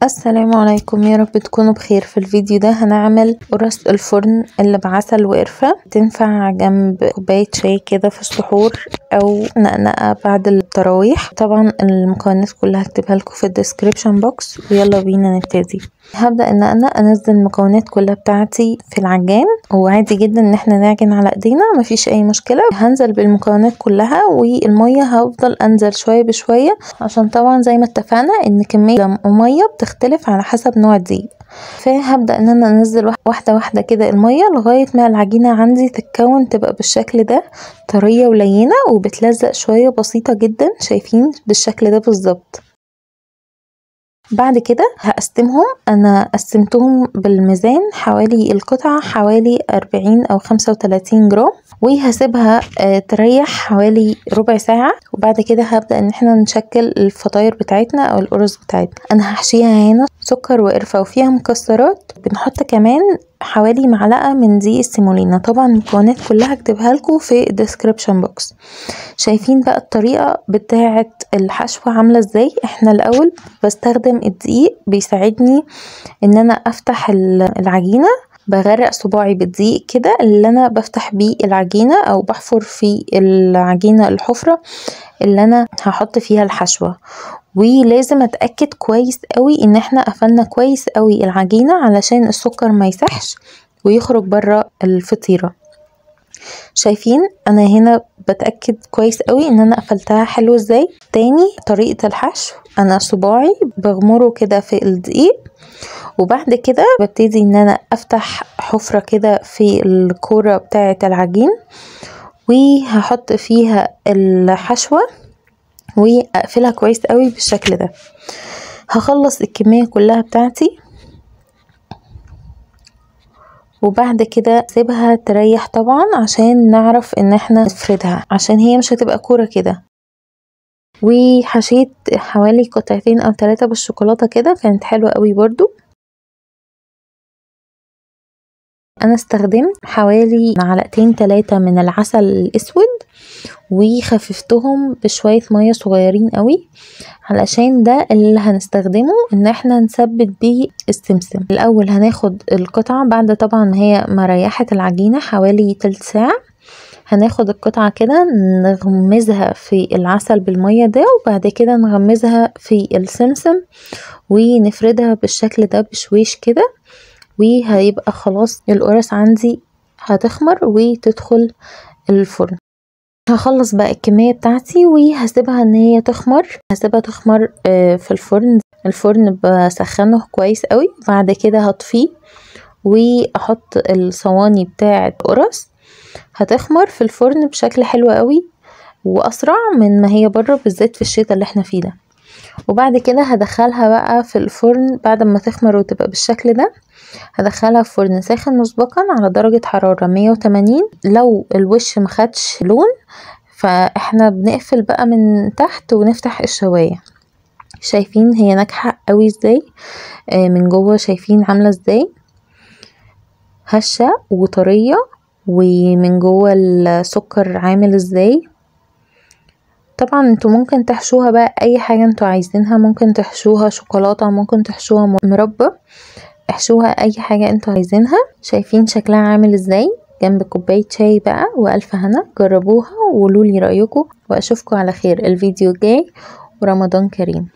السلام عليكم، يا رب تكونوا بخير. في الفيديو ده هنعمل قرص الفرن اللي بعسل وقرفة، تنفع جنب كوباية شاي كده في السحور او نقنقة بعد التراويح. طبعا المكونات كلها هكتبها لكم في ال description box، ويلا بينا نبتدي. هبدأ ان انا انزل المكونات كلها بتاعتي في العجان، وعادي جدا ان احنا نعجن على ايدينا، مفيش اي مشكلة. هنزل بالمكونات كلها، والمية هفضل انزل شوية بشوية، عشان طبعا زي ما اتفقنا ان كمية المية بتختلف على حسب نوع الدقيق. فهبدأ ان انا انزل واحدة واحدة كده المية لغاية ما العجينة عندي تتكون، تبقى بالشكل ده طرية ولينة وبتلزق شوية بسيطة جدا، شايفين بالشكل ده بالظبط. بعد كده هقسمهم، انا قسمتهم بالميزان حوالي القطعة حوالي 40 او 35 جرام، وهسيبها تريح حوالي ربع ساعة. وبعد كده هبدأ ان احنا نشكل الفطاير بتاعتنا او القرص بتاعتنا. انا هحشيها هنا سكر وقرفة وفيها مكسرات، بنحط كمان حوالي معلقة من دقيق السيمولينا. طبعا المكونات كلها هكتبها لكم في ال description box. شايفين بقى الطريقة بتاعة الحشوة عاملة ازاي؟ احنا الاول بستخدم الدقيق، بيساعدني ان انا افتح العجينة، بغرق صباعي بالدقيق كده اللي انا بفتح بيه العجينة، او بحفر في العجينة الحفرة اللي انا هحط فيها الحشوة. ولازم اتأكد كويس قوي ان احنا قفلنا كويس قوي العجينة علشان السكر ما يسحش ويخرج بره الفطيرة. شايفين انا هنا بتأكد كويس قوي ان انا قفلتها حلو ازاي. تاني طريقة الحشو، انا صباعي بغمره كده في الدقيق، وبعد كده ببتدي ان انا افتح حفرة كده في الكورة بتاعة العجين، وهحط فيها الحشوة واقفلها كويس قوي بالشكل ده. هخلص الكمية كلها بتاعتي، وبعد كده سيبها تريح طبعا عشان نعرف ان احنا نفردها، عشان هي مش هتبقى كورة كده. وحشيت حوالي قطعتين او 3 بالشوكولاتة كده، كانت حلوة قوي برضو. انا استخدمت حوالي معلقتين 3 من العسل الاسود، وخففتهم بشوية مية صغيرين قوي، علشان ده اللي هنستخدمه ان احنا نثبت بيه السمسم. الاول هناخد القطعة بعد طبعا ما هي ما ريحت العجينة حوالي تلت ساعة، هناخد القطعة كده نغمزها في العسل بالمية ده، وبعد كده نغمزها في السمسم ونفردها بالشكل ده بشويش كده، وهيبقى خلاص القرص عندي هتخمر وتدخل الفرن. هخلص بقى الكمية بتاعتي وهسيبها ان هي تخمر، هسيبها تخمر في الفرن. الفرن بسخنه كويس قوي، بعد كده هطفيه واحط الصواني بتاعة قرص، هتخمر في الفرن بشكل حلو قوي واسرع من ما هي بره، بالذات في الشتاء اللي احنا فيه ده. وبعد كده هدخلها بقى في الفرن بعد ما تخمر وتبقى بالشكل ده، هدخلها في فرن ساخن مسبقا على درجة حرارة 180. لو الوش مخدش لون فاحنا بنقفل بقى من تحت ونفتح الشواية. شايفين هي ناجحة قوي ازاي من جوه، شايفين عاملة ازاي، هشة وطرية، ومن جوه السكر عامل ازاي. طبعا انتوا ممكن تحشوها بقى اي حاجة انتوا عايزينها، ممكن تحشوها شوكولاتة، ممكن تحشوها مربى، احشوها اي حاجة انتوا عايزينها. شايفين شكلها عامل ازاي جنب كوباية شاي بقى، والف هنا. جربوها وقولولي رأيكم، واشوفكم على خير الفيديو الجاي، ورمضان كريم.